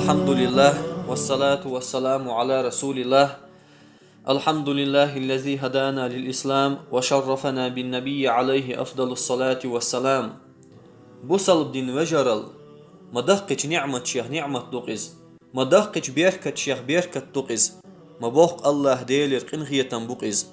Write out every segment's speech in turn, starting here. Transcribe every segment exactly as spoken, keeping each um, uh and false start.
الحمد لله، والصلاة والسلام على رسول الله. الحمد لله الذي هدانا للإسلام وشرفنا بالنبي عليه أفضل الصلاة والسلام. Бусалба дин, вежарий, ма даккхийча ниӀматех ниӀмат ду-кх из, ма даккхийча беркатех беркат ду-кх из, ма боккха Аллахь Делера къинхетам бу-кх из.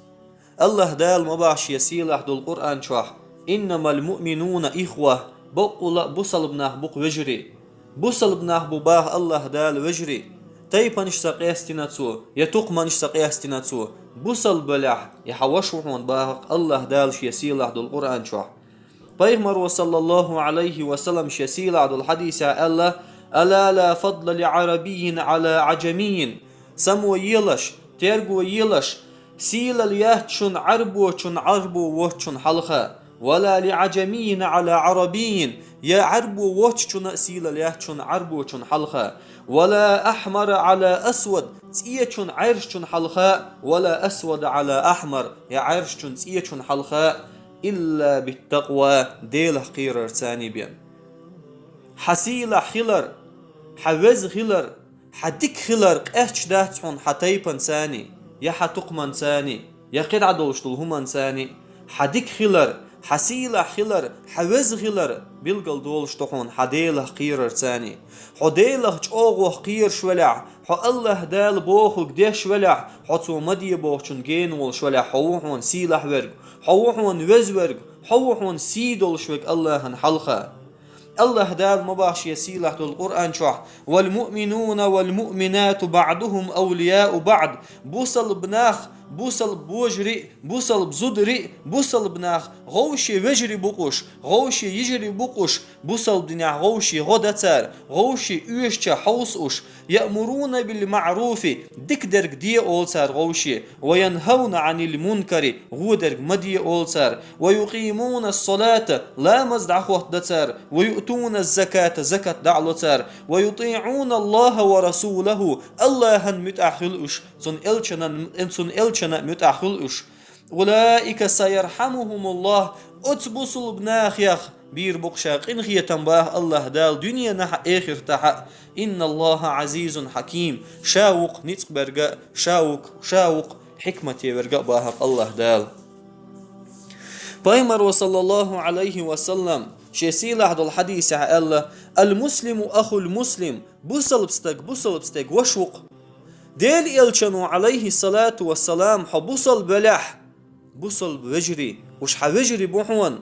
Аллахь Дала ма бахьа шен сийлахь долча Къуръан чохь: «إنما المؤمنون إخوة», бакъволуш а бусалба нах бу-кх вежарий. Бусалба нах бу, баха Аллахь Дала, вежарий. Тайпанаш ца къестина цо, я тукхамаш ца къестина цо. Бусалба велахь, и хьан ваша ву хьуна, баха-кх Аллахь Дала шен сийлахь долча Къуръан чохь. Пайхамаро, саллаллаху Ӏалайхи ва саллам, шен сийлахь долчу хьадисехь аьлла: «ألا لا فضل لعربي على عجمي». Само елаш, терго елаш, сийлалла яц шуна Ӏарбочун Ӏарбо воцчун хьалха, «ولا لعجمي على عربي», я Ӏарбо воцчунна а сийлалла яц шуна Ӏарбочун хьалха, «ولا أحمر على أسود», цӀечун Ӏаьржачун хьалха, «ولا أسود على أحمر», я Ӏаьржачун цӀечун хьалха, «إلا بالتقوى», Делах кхерарца бен. Хьан сийлахь хилар, хьан веза хилар, хьан дика хилар къаьсташ дац хьуна хьан тайпанца, я хьан тукхамца, я кхидӀа долуш долу хӀуманца. Хьан дика хилар, хьан сийлахь хилар, хьан веза хилар билгал долуш ду хьуна хьан Делах кхерарца. Хьо Делах чӀогӀа кхераш велахь, хьо Аллахь Дала бохург деш велахь, хьо Цо ма де бохучун гена волуш велахь, хьо ву хьуна сийлахь верг, хьо ву хьуна веза верг, хьо ву хьуна сий долуш верг Аллахьан хьалха. Аллахь Дала ма бахьа шен сийлахь долчу Къуръан чохь: «والمؤمنون والمؤمنات بعضهم أولياء بعض». Бусалба нах, бусалба божарий, бусалба зударий, бусалба нах гӀовше вежарий бу-кх уьш, гӀовше йижарий бу-кх уьш, бусалба динехь гӀовше гӀо дан цара, гӀовше оьшуча хьовса уьш, «يأمرون بالمعروف», дика дерг де олу цара гӀовше, «وينهون عن المنكر», гӀо дерг ма де олу цара, «ويقيمون الصلاة», ламаз дӀахӀоттаду цара, «ويؤتون الزكاة», закат дӀалу цара, «ويطيعون الله ورسوله», Аллахьан муьтӀахь хуьлу уьш, цуьнан элчанан, цуьнан элчанан муьтӀахь хуьлу уьш. «أولئك سيرحمهم الله», оцу бусалба нахах бийр бу-кх ша къинхетам, баха Аллахь Дала, дуьненахь а, эхартахь а. «إن الله عزيز حكيم», ша ву-кх ницкъ берг а, ша ву-кх, ша ву-кх хьикмате верг а, баха-кх Аллахь Дала. Пайхамаро, саллаллаху Ӏалайхи ва саллам, шен сийлахь долу хьадисехь аьлла: «المسلم أخو المسلم», бусалба стаг бусалба стеган ваша ву-кх. Делан элчано, Ӏалайхи салату ва салам, хьо бусалба велахь, бусалба вежарий, уьш хьан вежарий бу хьуна.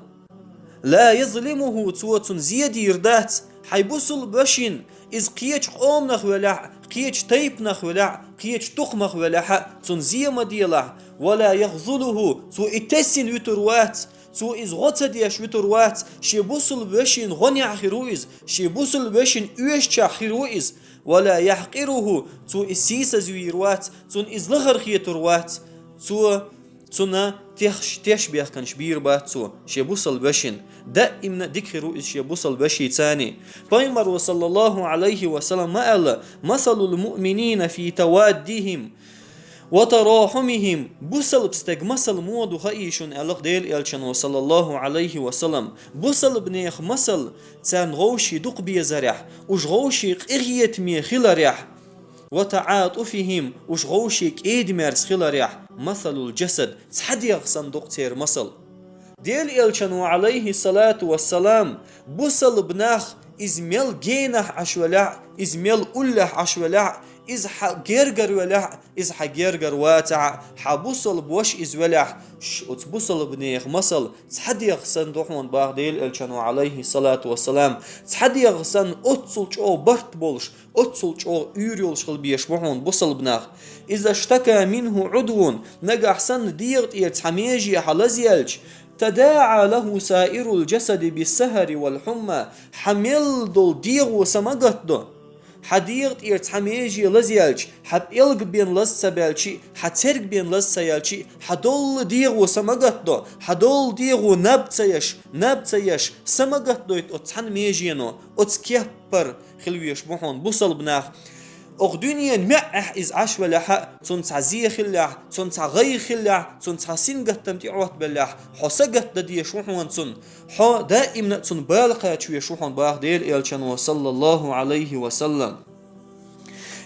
«لا يظلمه», цо цунна зе дийр дац, хьайн бусалба вешин, иза кхечу къоманах велахь а, кхечу тайпанах велахь а, кхечу тукхамах велахь а, цунна зе ма делахь. «ولا يخذله», цо и тесна вуьтур вац, цо иза гӀо ца деш вуьтур вац, шен бусалба вешин гӀо-некъ хир ву иза, шен бусалба вешин оьшучех хир ву иза. «ولا يحقره», цо иза сийсазвийр вац, цунна иза лахара хетар вац, цо цунна теш-, тешнабехкаш бийр бац цо шен бусалба вешин. Даимна дика хир ву иза шен бусалба вешица. Пайхамаро, саллаллаху Ӏалайхи ва саллам, ма аьлла: «مثل المؤمنين في توادهم وتراحمهم». Бусалба стеган масал муха ду хаий шуна, аьлла-кх Делан элчано, саллаллаху Ӏалайхи ва саллам. Бусалба нехан масал царна гӀовше дукха безарехь, уьш гӀовше къинхетаме хиларехь, «وتعاطفهم», уьш гӀовше кӀеда-мерза хиларехь, «مثل الجسد», цхьа дегӀ санна ду-кх церан масал. Делан элчано, Ӏалайхи салату ва салам, бусалба нах, иза мел генахь Ӏаш велахь а, иза мел уллехь Ӏаш велахь а, иза хьан гергара велахь а, иза хьан гергара вацахь а, хьан бусалба ваша иза велахь, ш-, оцу бусалба нехан масал цхьа дегӀ санна ду хьуна, баха Делан элчано, Ӏалайхи салату ва салам. Цхьа дегӀ санна оццул чӀогӀа барт болуш, оццул чӀогӀа уьйр йолуш хила безаш бу хьуна бусалба нах. «إذا اشتكى منه عضو», нагахь санна дегӀа тӀера цхьа меже хьан лазъяьлча, «تداعى له سائر الجسد بالسهر والحمى», хьан мел долу дегӀо са ма гатдо. Хьан дегӀа тӀера цхьа меже лазъяьлча, хьан пӀелг бен лаза ца баьлча а, хьан церг бен лаза ца яьлча а, хьан долу дегӀо са ма гатдо, хьан долу дегӀо наб ца еш, наб ца еш, са ма гатдойту оцу цхьана межено, оцу кеп- пара хила везаш бу хьуна бусалба нах. Оха дуьненан маьӀӀехь иза Ӏаш велахь а, цунна цхьа зе хиллехь, цунна цхьа гӀайгӀа хиллехь, цунна цхьа сингаттам тӀеӀоттабеллехь, хьо са гатдан дезаш ву хьуна цунна. Хьо даимна а цунна бала кхача везаш ву хьуна, баха Делан элчано, саллаллаху Ӏалайхи ва саллам.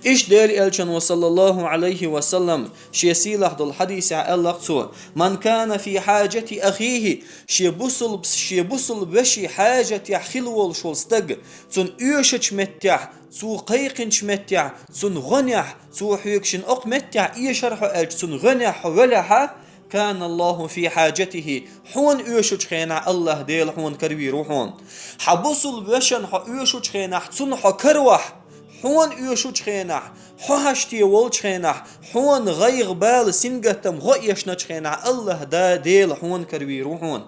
Иштта Делан Элчано, саллаллаху Ӏалайхи ва саллам, шен сийлахь долу хьадисехь аьлла цо: «Ман кана фи хьаджати ахихи», шен бусулб-, шен бусулба вешин хьаджатехь хилла волуш волу стаг, цунна оьшучу меттехь, цо кхайкхинчу меттехь, цунна гӀонехь, цо хьоьгуш йина окху меттехь эшара хьо аьлча, цунна гӀонехь хьо велахьа, «Кана Аллаху фи хьаджатихи», хьуна оьшучу хенахь Аллаха Дела хьуна каравийр ву хьуна. Хьан бусулба вешан хьо оьшучу хенахь цунна хьо каравахь, хьуна оьшучу хенахь, хьо хьаште волчу хенахь, хьуна гӀайгӀа, бала, сингаттам, гӀо эшначу хенахь Аллаха Да-, Дела хьуна каравийр ву хьуна.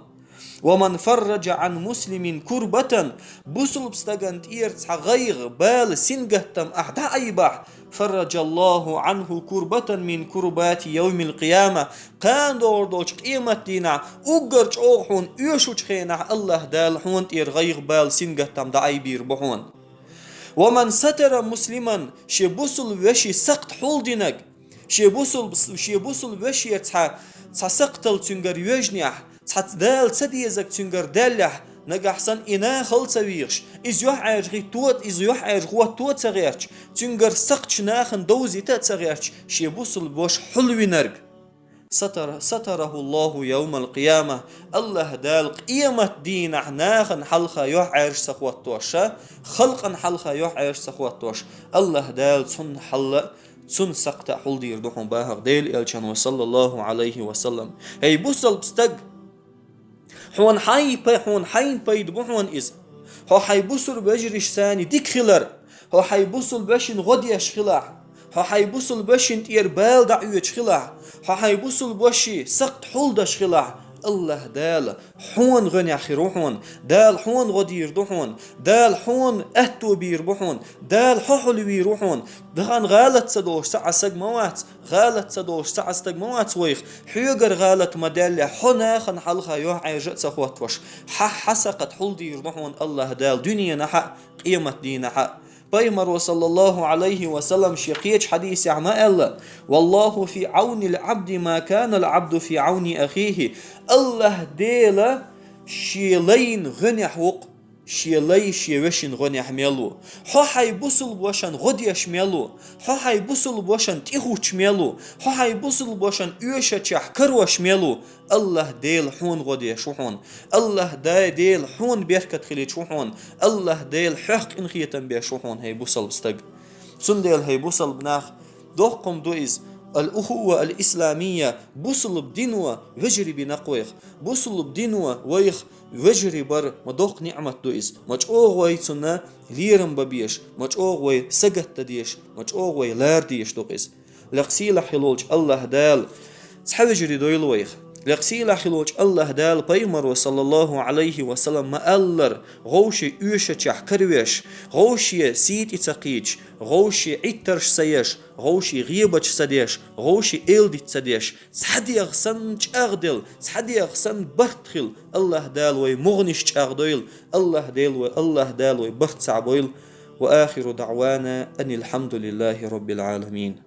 «Ва ман фарраджа Ӏан муслимин курбатан», бусулба стагана тӀера цхьа гӀайгӀа, бала, сингаттам ахь дӀаайбахь, «фарраджа Аллаху Ӏанху курбатан мин курбати йовмил къияма», кхана догӀур долчу къематдийнахь уггар чӀогӀа хьуна оьшучу хенахь Аллаха Дала хьуна тӀера гӀайгӀа, бала, сингаттам дӀаайбийр бу хьуна. «Ва ман сатара муслиман», шен бусулба вешин сакхт хьулдинарг, шен бусулба, шен бусулба вешера цхьа, цхьа сакхтал цуьнгара йоьжнехь, цхьа Дала ца дезарг цуьнгара даьллехь, нагахь санна и нахала ца вехаш, иза юьхьӀаьржа хӀитто, иза юьхьӀаьржа хӀотто ца гӀерташ, цуьнгара сакхташ нахана довзийта а ца гӀерташ, шен бусулба ваша хьулвинарг. «Сатара-, сатараху Аллаху йовмал къияма», Аллаха Дала къематдийнахь нахана хьалха юьхьӀаьржа ца хӀоттош, халкъана хьалха юьхьӀаьржа ца хӀоттош, Аллаха Дала цунна хьалла, цунна сакхта а хьулдийр ду хьуна, боху Делан Элчано, саллаллаху Ӏалайхи ва саллам. ХӀей бусулба стаг! Хьуна хьайн пай-, хьуна хьайн пайда бу хьуна иза. Хьо хьайн бусулба вежаршца дика хилар, хьо хьайн бусулба вешин гӀо деш хилахь, хьо хьайн бусулба вешин тӀера бала дӀаоьцуш хилахь, хьо хьайн бусулба вешин сакхт хьулдеш хилахь, Аллаха Дала хьуна гӀонехь хир ву хьуна, Дала хьуна гӀо дийр ду хьуна, Дала хьуна аьтто бийр бу хьуна, Дала хьо хьулвийр ву хьуна. Дахана гӀалат ца долуш цхьа а саг ма вац, гӀалат ца долуш цхьа а стаг ма вац вайх, хьоьгара гӀалат ма даьллехь, хьо нахана хьалха юьхьӀаьржа а ца хӀоттош, хьан, хьан сакхт хьулдийр ду хьуна Аллаха Дала дуьненахь а, къематдийнахь а. Пайхамаро, саллаллаху Ӏалайхи ва саллам, шен кхечу хьадисехь ма аьлла: «Валлаху фи Ӏавнил Ӏабди ма канал Ӏабду фи Ӏавни ахихи». Аллаха Дела шен лайн гӀонехь ву-кх, шен лай шен вешин гӀонехь мел ву. Хьо хьайн бусулба вашан гӀо деш мел ву, хьо хьайн бусулба вашан тӀехӀуттуш мел ву, хьо хьайн бусулба вашан оьшучехь карош мел ву. Аллаха Дела хьуна гӀо деш ву хьуна. Аллаха Да-, Дела хьуна беркат хилийта ву хьуна. Аллаха Дела хьох къинхетам беш ву хьуна, хӀей бусулба стаг. Цундела, хӀей бусулба нах, доккха хӀума ду иза, ал-ухуа ал-исламия, бусулба дино вежарий бина-кх вайх. Бусулба дино вайх вежарий бар ма доккха ниӀмат ду иза. Ма чӀогӀа вай цунна лерам бан безаш, ма чӀогӀа вай сагатдан дезаш, ма чӀогӀа вай лара дезаш ду-кх иза. Лекха сийлахь хилла волчу Аллаха Дала цхьа вежарий дойла вайх. Лекха сийлахь хилла волчу Аллаха Дала, пайхамаро, саллаллаху Ӏалайхи ва саллам, ма аллара, вовшийн оьшучехь каравеш, вовшийн сий тӀе ца кхийдаш, вовшийн Ӏиттарш ца еш, вовшийн гӀебаташ ца деш, вовшийн эладита ца деш, цхьа дегӀ санна чӀагӀделла, цхьа дегӀ санна барт хилла, Аллаха Дала вай мугӀанаш чӀагӀдойла, Аллаха Дела вай, Аллаха Дала вай барт цхьаъ бойла. Ва ахиру даӀвана анил хьамдулиллахи раббил Ӏаламин.